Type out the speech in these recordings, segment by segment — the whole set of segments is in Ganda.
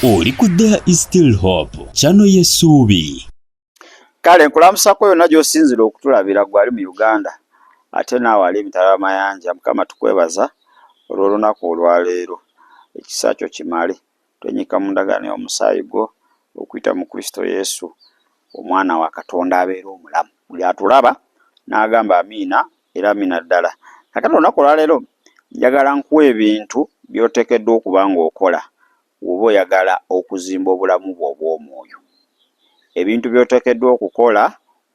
Oli ku There is Still Hope, channel y'essuubi. Kale nkulamusako yonna gy'osinzira okutulabira, gwe ali mu Uganda ate naawe ali emitala y'amayanja. Mukama tukwebaza olw'olunaku olwaleero, ekisa kyo kimale. Twenyika mu ndagaano y'omusaayi gwo okuyita mu Kristo Yesu, omwana wa Katonda abeera omulamu. Buli atulaba n'agamba amiina era amiina ddala. Kakati olunaku olwaleero njagala nkuwa ebintu by'oteekeddwa okuba ng'okola bw'oba oyagala okuzimba obulamu bwo obw'omwoyo. Ebintu by'oteekeddwa okukola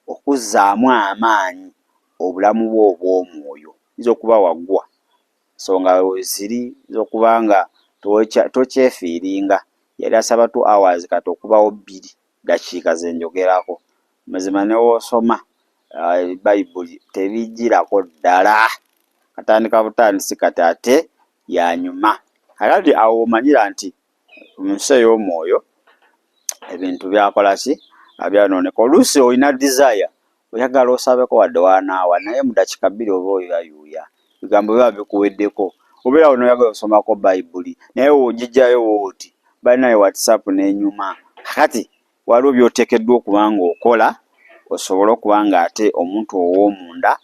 okuzzaamu amaanyi obulamu bwo obw'omwoyo. Oyinza okuba waggwa, ensonga weeziri z'okuba nga tokyefiiringa. Yali asaba 2 hours, kati okubawo 2 ddakiika ze njogerako. Mazima ne w'osoma Bayibuli tebijjirako ddala. Katandika butandisi kati ate yanyuma. Kakati awo w'omanyira nti mu nsi ey'omwoyo ebintu byakola ki? Byayonooneka. Oluusi olina desire, oyagala osabeko wadde wanaawa, naye mu ddakiika 2 oba oyayuuya, ebigambo biba bikuweddeko. Obeera awo n'oyagala osomako Bayibuli, naye w'ogiggyayo bw'oti balinayo WhatsApp n'enyuma. Kakati waliwo by'oteekeddwa okuba ng'okola osobole okuba ng'ate omuntu ow'omunda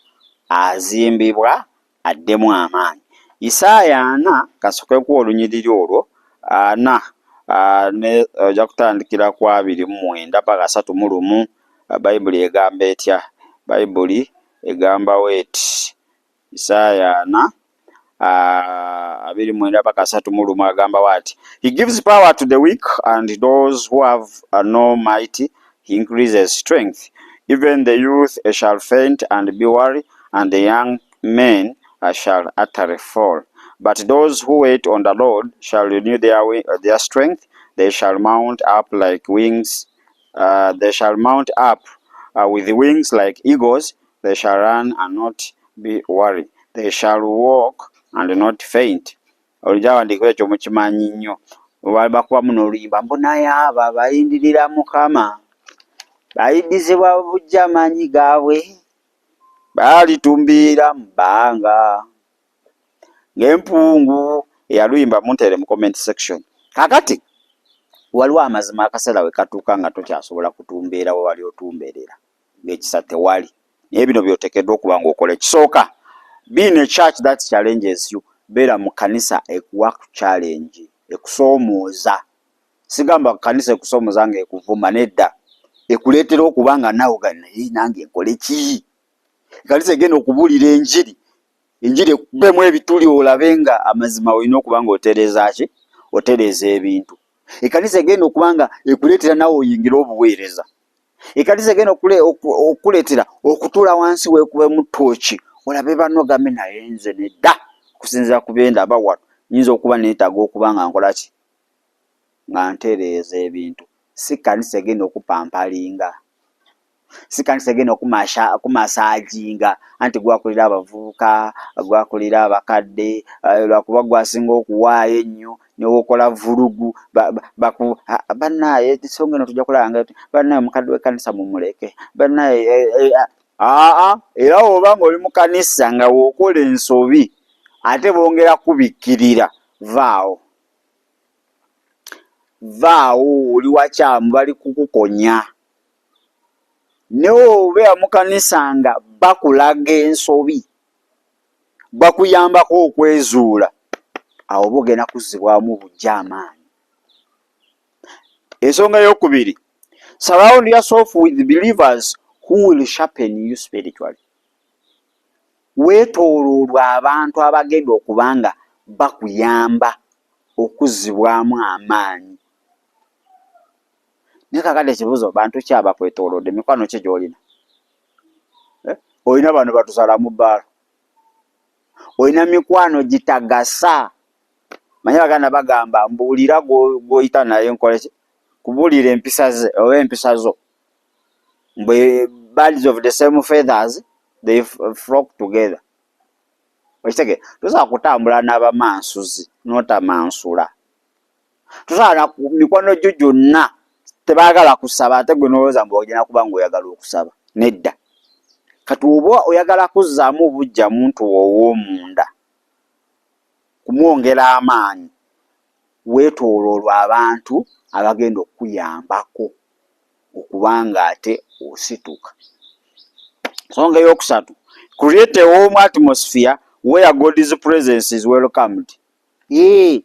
azimbibwa addemu amaanyi. Isaaya 40, kasooke nkuwe olunyiriri olwo 40 ne ojja kutandikira ku 29 paka 31. Bayibuli egamba etya? Bayibuli egamba bw'eti: Isaaya 40, 29 paka 31, agamba bw'ati: "He gives power to the weak, and those who have no might he increases strength. Even the youth shall faint and be weary, and the young men shall utterly fall. But those who wait on the Lord shall renew their strength. They shall mount up like wings. They shall mount up with wings like eagles. They shall run and not be weary. They shall walk and not faint." Olugyawandiiko ekyo mukimanyi nnyo. Bakubamu n'oluyimba mbu naye abo abalindirira Mukama bayiddizibwa buggya amaanyi gaabwe, balitumbiira mu bbanga ng'empungu. Eyaluyimba munteere mu comment section. Kaakati waliwo amazima, akaseera we katuuka nga tokyasobola kutumbeera we wali otumbeerera, ng'ekisa tewali, naye bino by'oteekeddwa okuba ng'okola. Ekisooka, be in a church that challenges you. Beera mu kkanisa ekuwa ku challenge, ekusoomooza. Sigamba kkanisa ekusoomooza ng'ekuvuma, nedda, ekuleetera okuba nga naawe ga naye nange nkole ki? Ekkanisa egenda okubuulira enjiri, enjiri ekubemu ebituli, olabe nga amazima olina okuba ng'otereeza ki? Otereeza ebintu. Ekkanisa egenda okuba nga ekuleetera naawe oyingire obuweereza. Ekkanisa egenda okukuleetera okutuula wansi weekubemu ttooki, olabe banno, gambe naye nze nedda, okusinziira ku bye ndaba wano nnyinza okuba neetaaga okuba nga nkola ki? Nga ntereeza ebintu. Si kkanisa egenda okupampalinga, si kkanisa egenda okumasaaginga anti gwakulira abavubuka, gwakulira abakadde, lwakuba gwasinga okuwaayo ennyo, ne w'okola vvulugu bannaaye ensonga eno tujja kulaba nga bannaaye omukadde w'ekkanisa mumuleke bannaaye. Aa, era bw'oba ng'oli mu kkanisa nga w'okola ensobi ate bongera kubikkirira, vaawo, vaawo, oli wakyamu, bali kukukonya. Ne bw'obeera mu kkanisa nga bakulaga ensobi, bakuyambako okwezuula, awo oba ogenda kuzzibwamu buggya amaanyi. Ensonga ey'okubiri, surround yourself with believers who will sharpen you spiritually. Weetooloolwa abantu abagenda okuba nga bakuyamba okuzzibwamu amaanyi. Naye kaakati ekibuuzo, bantu ki abakwetoolodde? Mikwano ki gy'olina? Eh? Olina bano batusala mu bbaala, olina mikwano gitagasa. Manyi Abaganda bagamba, mbuulira gw'oyita naye nkole ki? Kubuulira empisa ze oba empisa zo. Mbwe birds of the same feathers, they flock together. Okitegeera? Tosobola kutambula n'abamansuzi n'otamansula. Tosobola mikwano gyo gyonna tebaagala kusaba, ate gwe n'olowooza mbu ogenda kuba ng'oyagala okusaba. Nedda. Kati oba oyagala kuzzaamu buggya muntu wo ow'omunda, kumwongera amaanyi. Weetooloolwe abantu abagenda okukuyambako okuba nga ate osituka. Nsonga ey'okusatu, create a warm atmosphere where God's presence is welcomed. Ee,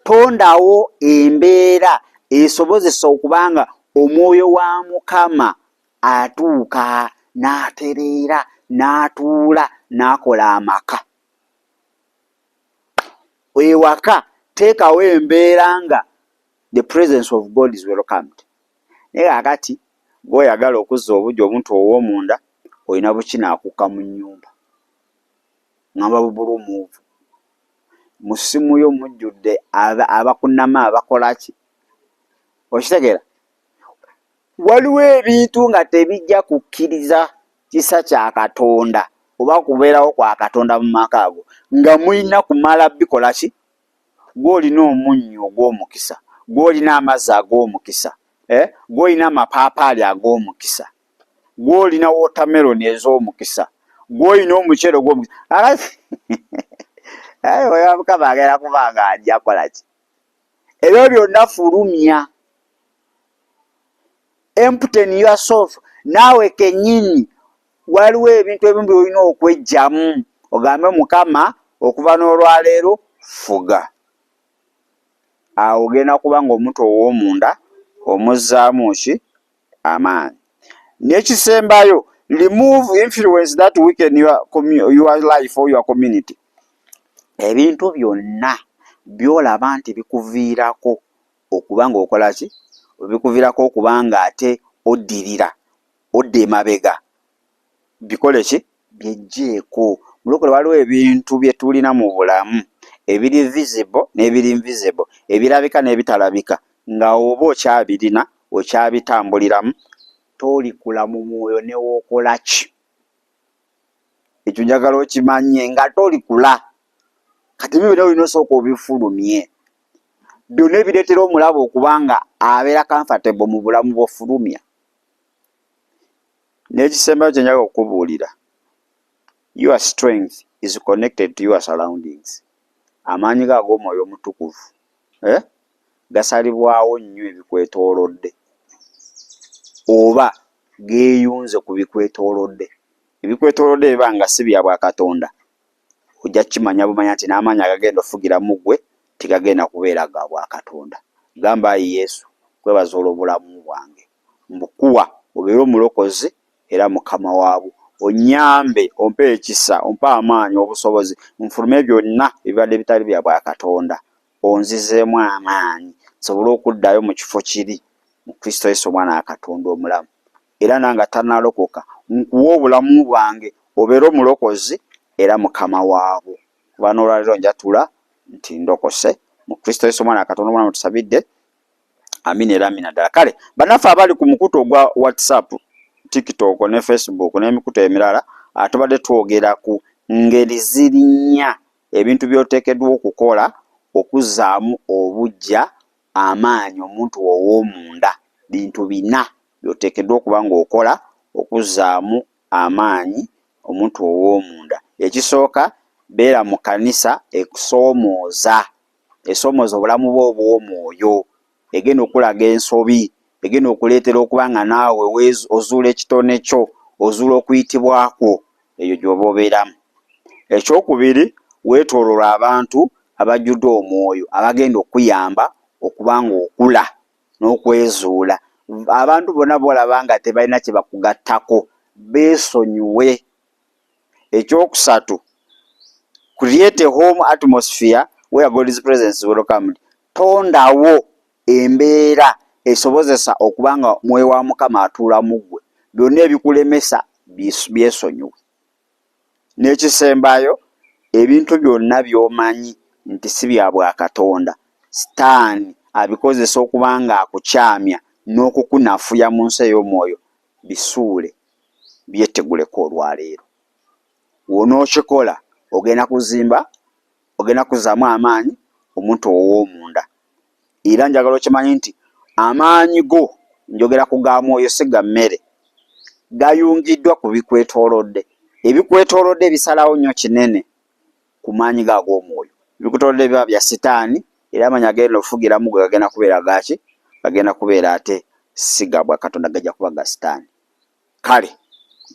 tondawo embeera esobozesa okuba nga omwoyo wa Mukama atuuka n'atereera n'atuula n'akola amaka. Ewaka teekawo embeera nga the presence of God is welcomed. Naye kaakati gw'oyagala okuzza obugya omuntu ow'omunda olina bukinaakuka mu nnyumba. Ngamba bubulumuuvu. Mu ssimu yo mujjudde abakunama abakola ki? Okitegeera? Waliwo ebintu nga tebijja kukkiriza kisa kya Katonda oba kubeerawo kwa Katonda mu maka ago nga mulina kumala bikola ki? Gw'olina omunnyo ogw'omukisa, gw'olina amazzi ag'omukisa, eh? Gw'olina amapaapaali ag'omukisa, gw'olina wootameroni ez'omukisa, gw'olina omuceere ogw'omukisa. Aye Mukama agenda kuba nga ajja kukola ki? Ebyo byonna fulumya. Empty yourself. Naawe kennyini waliwo ebintu ebimu by'olina okweggyamu ogambe Mukama okuva n'olwaleero fuga. Awo ogenda kuba ng'omuntu ow'omunda omuzzaamu ki? Amaanyi. N'ekisembayo, remove influence that weaken your life or your community. Ebintu byonna by'olaba nti bikuviirako okuba ng'okola ki? Bikuviirako okuba ng'ate oddirira, odda emabega. Bikole ki? Byeggyeko. Mulokole waliwo ebintu bye tulina mu bulamu ebiri visible n'ebiri invisible, ebirabika n'ebitalabika nga oba okyabirina, okyabitambuliramu, tolikula mu mwoyo ne w'okola ki. Ekyo njagala okimanye nga tolikula. Kati ebyo byonna olina osooka obifulumye. Byonna ebireetera omulabe okuba nga abeera comfortable mu bulamu bw'ofulumya. N'ekisembayo kye njagala okukubuulira, your strength is connected to your surroundings. Amaanyi go ag'omwoyo omutukuvu eh? Gasalibwawo nnyo ebikwetoolodde oba geeyunze ku bikwetoolodde. Ebikwetoolodde biba nga si bya bwakatonda, ojja kukimanya bumanya nti n'amaanyi agagenda ofugira mu ggwe tegagenda kubeera ga bwakatonda. Gamba ayi Yesu, kwebaza olw'obulamu bwange. Mbukuwa obeere omulokozi era mukama waabwo. Onnyambe, ompe ekisa, ompe amaanyi, obusobozi, nfulume byonna ebibadde bitali bya bwakatonda. Onzizeemu amaanyi nsobole okuddayo mu kifo kiri mu Kristo Yesu omwana wa Katonda omulamu. Era nange atanalokoka nkuwa obulamu bwange obeere omulokozi era mukama waabwo. Kuba n'olwaleero njatula nti ndokose mu Kristo Yesu omwana wa Katonda omulamu tusabidde. Amina era amina ddala. Kale bannaffe abali ku mukutu ogwa WhatsApp, TikTok ne Facebook n'emikutu emirala, tubadde twogera ku ngeri ziri nnya ebintu by'oteekeddwa okukola okuzzaamu obuggya amaanyi omuntu ow'omunda. Bintu bina by'oteekeddwa okuba ng'okola okuzzaamu amaanyi omuntu ow'omunda. Ekisooka, beera mu kkanisa ekusoomooza. Esoomooza obulamu bwo obw'omwoyo, egenda okukulaga ensobi, egenda okuleetera okuba nga naawe ozuula ekitone kyo, ozuula okuyitibwa kwo, eyo gy'oba obeeramu. Ekyokubiri, weetooloole abantu abajjudde omwoyo abagenda okukuyamba okuba ng'okula n'okwezuula. Abantu bonna b'olaba nga tebalina kye bakugattako beesonyiwe. Ekyokusatu, create a home atmosphere where God's presence is welcomed. Tondawo embeera esobozesa okuba nga mwoyo wa Mukama atuula mu ggwe. Byonna ebikulemesa byesonyiwe. N'ekisembayo, ebintu byonna by'omanyi nti si bya bwakatonda, Sitaani abikozesa okuba nga akukyamya n'okukunafuya mu nsi ey'omwoyo, bisuule, byeteguleko olwaleero. W'onookikola ogenda kuzimba, ogenda kuzzaamu amaanyi omuntu ow'omunda. Era njagala okimanye nti amaanyi go, njogera ku ga mwoyo si ga mmere, gayungiddwa ku bikwetoolodde. Ebikwetoolodde bisalawo nnyo kinene ku maanyi go ag'omwoyo. Ebikutoolodde biba bya sitaani, Era amanya agenda ofugiramu gwe gagenda kubeera gaki? Gagenda kubeera ate si ga bwa Katonda, gajja kuba ga Sitaani. Kale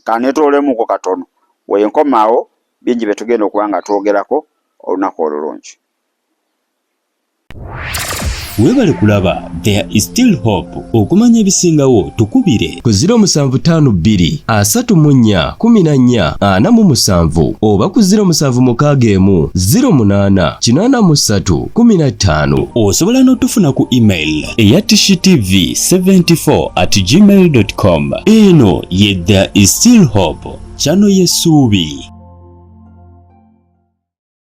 kanetoolemuko katono wenkomaawo bingi bye tugenda okuba nga twogerako olunaku olulungi. Webale kulaba There is still hope. Okumanya ebisingawo tukubire ku 0752 34 14 47 oba ku 0761 08 83 15. Osobola n'otufuna ku email eya tishitv74 at gmail com. Eno ye There is still hope, channel y'essuubi.